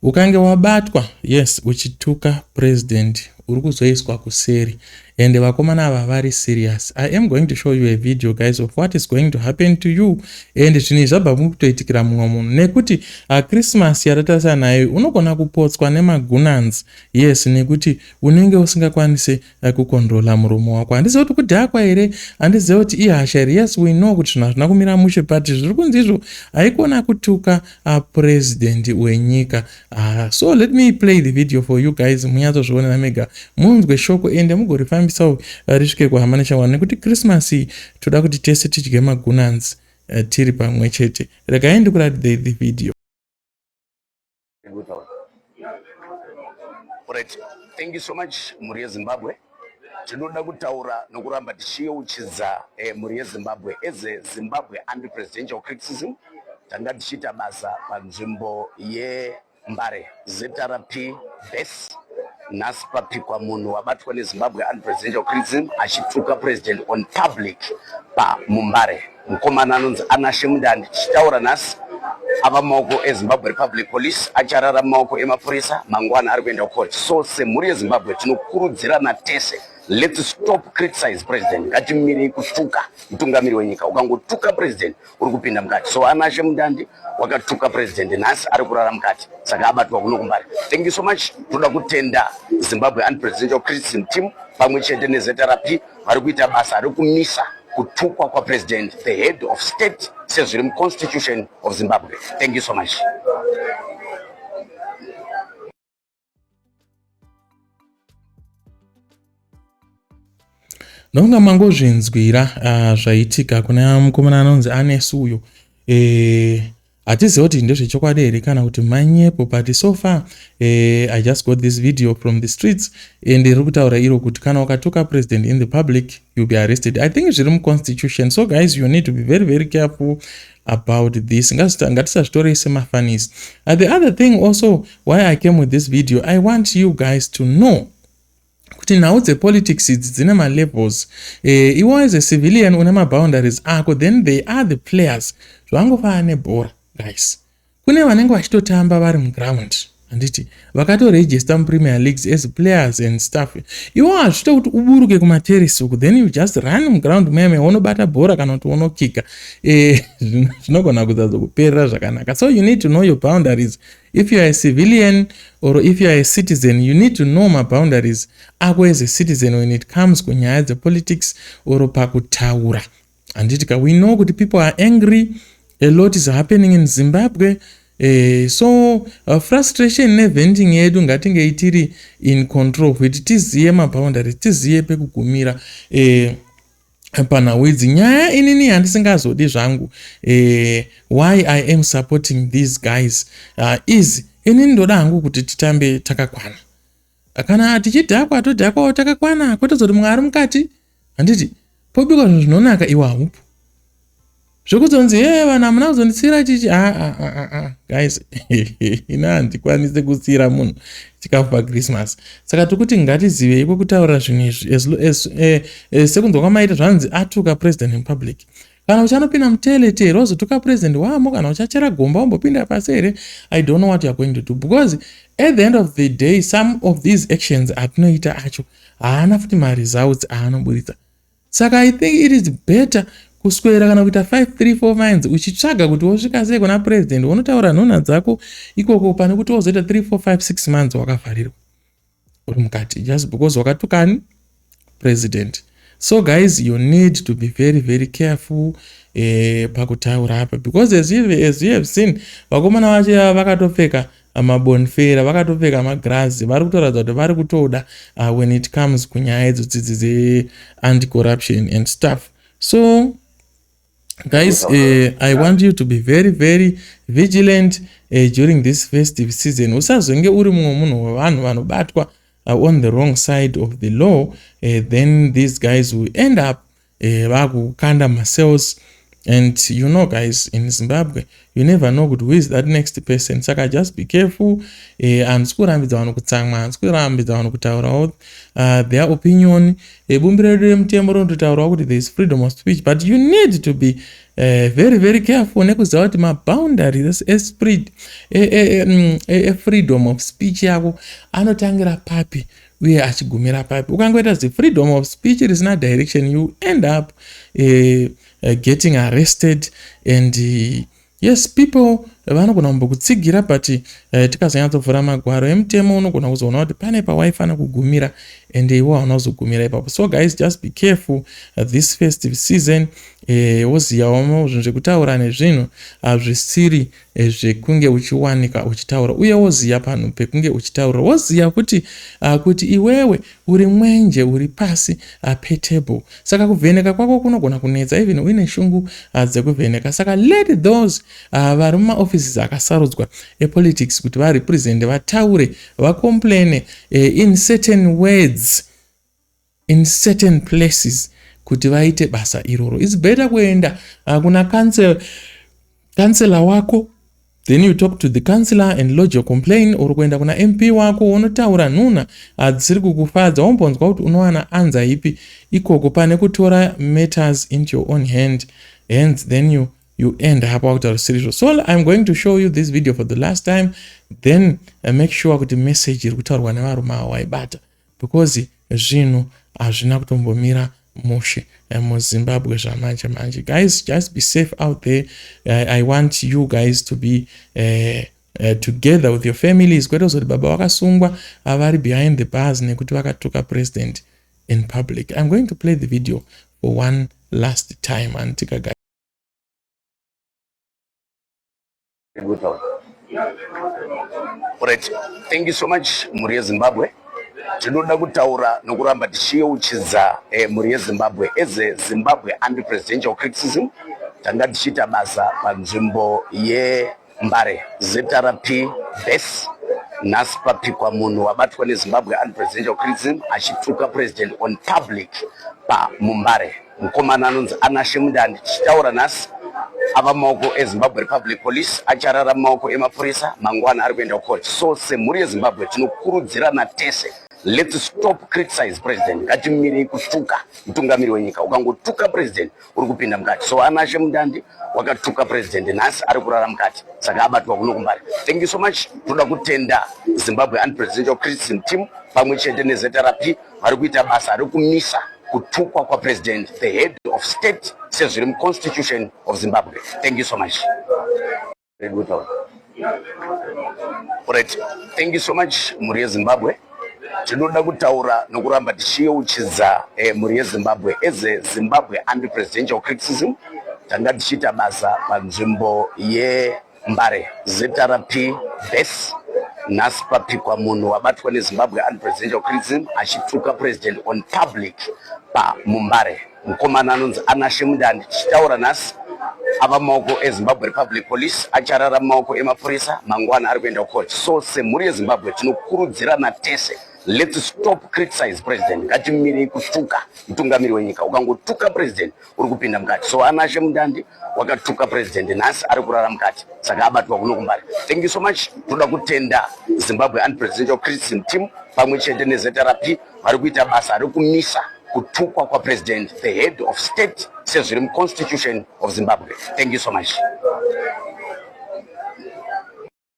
Ukange wabatwa, yes, uchituka president, uri kuzoiswa kuseri. Ende vakomana ava vari serious. I am going to show you a video, guys, of what is going to happen to you. And zvinhu izvi zvabva mukutoitikira mumwe munhu, nekuti Christmas yatatarisa nayo, unogona kupotswa nemagunans, yes, nekuti unenge usingakwanisi kukontrola muromo wako. Handizivi kuti kudhakwa here, handizivi kuti ihasha here. Yes, we know kuti zvinhu hazvina kumira mushe, but zviri kunzi izvo haikona kutuka president wenyika. So let me play the video for you guys, munyatsozvionera mega, munzwe shoko, ende mugorifambisawo risvike kuhama neshamwari, nekuti Christmas iyi toda kuti tese tidye magunans tiri pamwe chete. Regai ndikuratidzei the video. Right. Thank you so much, mhuri yeZimbabwe. Tinoda kutaura nokuramba tichiyeuchidza mhuri yeZimbabwe. As a Zimbabwe Anti-Presidential Criticism, tanga tichiita basa panzvimbo yeMbare ZRP base. Nhasi papikwa munhu wabatwa neZimbabwe Anti-Presidential Criticism achituka president on public pamuMbare. Mukomana anonzi Anashe Mundandi, tichitaura nhasi ava mumaoko eZimbabwe Republic Police, acharara mumaoko emapurisa. Mangwana ari kuenda kucourt. So semhuri yeZimbabwe tinokurudzirana tese, let's stop criticize president. Ngatimirei kutuka mutungamiri wenyika. Ukangotuka president, uri kupinda mukati. So Anashe Mundandi wakatuka president, nhasi ari kurara mukati, saka abatwa kuno kuMbare. Thank you so much. Toda kutenda Zimbabwe Anti-Presidential Criticism Team pamwe chete neZRP vari kuita basa rekumisa kutukwa kwapresident, the head of state, sezviri muConstitution of Zimbabwe. Thank you so much. Ndonga mangozvinzwira zvaitika kuna mukomana anonzi Anesu uyo. Hatizivi kuti ndezvechokwadi here kana kuti manyepo, but so far I just got this video from the streets, and riri kutaura iro kuti kana ukatuka president in the public, you'll be arrested. I think zviri muConstitution. So guys, you need to be very, very careful about this. Ngatisazvitorei semafanis. The other thing also why I came with this video, I want you guys to know kuti nhau dzepolitics idzi dzine malevels. Iwo as a civilian une maboundaries ako, then they are the players. Zvangofanana nebhora, guys. Kune vanenge vachitotamba vari muground, handiti? Vakatorejista muPremier Leagues as players and stuff. Iwo hazvito kuti uburuke kumaterisi uku, then you just run muground meme, unobata bhora kana kuti unokika. Zvinogona kusazokuperera zvakanaka. So you need to know your boundaries. If you are a civilian or if you are a citizen, you need to know maboundaries ako as a citizen when it comes kunyaya dzepolitics or pakutaura, handiti ka? We know kuti people are angry, a lot is happening in Zimbabwe. So frustration neventing yedu ngatinge tiri in control, kuti tiziye maboundaries, tiziye pekugumira panhau idzi. Nyaya inini handisingazodi zvangu, why I am supporting these guys is inini ndoda hangu kuti titambe takakwana. Kana tichidhakwa, todhakwawo takakwana, kwete zoti mumwe ari mukati, handiti? Pobikwa zvinhu zvinonaka, iwe haupo, zvekuzonzi, "Ye vanhu, hamuna kuzondisiyira chichi." Aa, guys, ina handikwanisi kusiyira munhu chikafu paChristmas. Saka tokuti ngatizivei kwekutaurira zvinhu izvi. Sekunzwa kwamaita, zvanzi atuka president in public. Kana uchanopinda mutoilet here, wazotuka president wamo? Kana uchachera gomba, wambopinda pasi here? I don't know what you are going to do, because at the end of the day, some of these actions atinoita acho haana futi maresults aanoburitsa. Saka I think it is better kuswera kana kuita 5 3 4 months uchitsvaga kuti wosvika sei kuna president, wonotaura nhunha dzako ikoko, pane kuti wozoita 3 4 5 6 months wakavharirwa uri mukati just because wakatukani president. So guys, you need to be very, very careful pakutaura apa, because as you have seen, vakomana vacho vakatopfeka mabonfera, vakatopfeka magirazi, vari kutoratidza kuti vari kutoda when it comes kunyaya idzo dzidzi dzeanti-corruption and stuff. So guys, I want you to be very, very vigilant during this festive season. Usazonge uri mumwe munhu wevanhu vanobatwa on the wrong side of the law. Then these guys will end up vakukanda macells. And you know, guys, in Zimbabwe, you never know kuti who is that next person. Saka just be careful. Handisi kurambidza vanhu kutsamwa, handisi kurambidza vanhu kutaurawo their opinion. Bumbiro redu remutemo rinototaurawo kuti there is freedom of speech, but you need to be very, very careful nekuziva kuti maboundaries esprit efreedom of speech yako anotangira papi uye achigumira papi. Ukangoita zefreedom of speech risina direction, you end up getting arrested. And yes, people vanogona kumbokutsigira, but tikazonyatsovhura magwaro emutemo, unogona kuzoona kuti pane pawaifanira kugumira and iwo hauna kuzogumira ipapo. So guys, just be careful this festive season. Wozivawo zvinhu zvekutaura nezvinhu zvisiri zvekunge uchiwanika uchitaura, uye woziva panhu pekunge uchitaura, woziva kuti iwewe uri mwenje uri pasi petable. Saka kuvheneka kwako kunogona kunetsa even uine shungu dzekuvheneka. Saka let those vari mumaoffices akasarudzwa epolitics kuti varepresente, vataure, vacomplaine in certain words, in certain places, kuti vaite basa iroro. It's better kuenda kuna councillor wako, then you talk to the councillor and lodge your complain, or kuenda kuna MP wako, unotaura nhuna dzisiri kukufadza, wombonzwa kuti unowana answer ipi ikoko, pane kutora matters into your own hands, then you end up wakutaura zvisiri. So I'm going to show you this video for the last time, then make sure kuti message iri kutaurwa nevarume ava waibata, because zvinhu hazvina kutombomira mushe muZimbabwe zvamanje manje. Guys, just be safe out there. I want you guys to be together with your families, kwete kuzoti baba vakasungwa, vari behind the bars nekuti vakatuka president in public. I'm going to play the video for one last time antika, guys. Right. Thank you so much, mhuri yeZimbabwe. Tinoda kutaura nokuramba tichiyeuchidza mhuri yeZimbabwe, as a Zimbabwe Anti-Presidential Criticism, tanga tichiita basa panzvimbo yeMbare ZRP base. Nhasi papikwa munhu wabatwa neZimbabwe Anti-Presidential Criticism achituka president on public pamuMbare, mukomana anonzi Anashe Mundandi. Tichitaura nhasi ava mumaoko eZimbabwe Republic Police, acharara mumaoko emapurisa. Mangwana ari kuenda kucourt. So semhuri yeZimbabwe, tinokurudzirana tese, let's stop criticize president. Ngatimirei kutuka mutungamiri wenyika. Ukangotuka president, uri kupinda mukati. So Anashe Mundandi wakatuka president, nhasi ari kurara mukati, saka abatwa kuno kuMbare. Thank you so much. Toda kutenda Zimbabwe Anti-Presidential Criticism team pamwe chete neZRP vari kuita basa rekumisa kutukwa kwapresident, the head of state, sezviri muConstitution of Zimbabwe. Thank you so much. Right. Thank you so much, mhuri yeZimbabwe. Tinoda kutaura nokuramba tichiyeuchidza mhuri yeZimbabwe, as a Zimbabwe Anti-Presidential Criticism, tanga tichiita basa panzvimbo yeMbare ZRP base. Nhasi papikwa munhu wabatwa neZimbabwe Anti-Presidential Criticism achituka president on public pamuMbare, mukomana anonzi Anashe Mundandi. Tichitaura nhasi ava mumaoko eZimbabwe Republic Police, acharara mumaoko emapurisa. Mangwana ari kuenda kucourt. So semhuri yeZimbabwe, tinokurudzirana tese, let's stop criticize president. Ngatimirei kutuka mutungamiri wenyika. Ukangotuka president, uri kupinda mukati. So Anashe Mundandi wakatuka president, nhasi ari kurara mukati, saka abatwa kuno kuMbare. Thank you so much. Toda kutenda Zimbabwe Anti-Presidential Criticism team pamwe chete neZRP vari kuita basa rekumisa kutukwa kwapresident, the head of state, sezviri muConstitution of Zimbabwe. Thank you so much.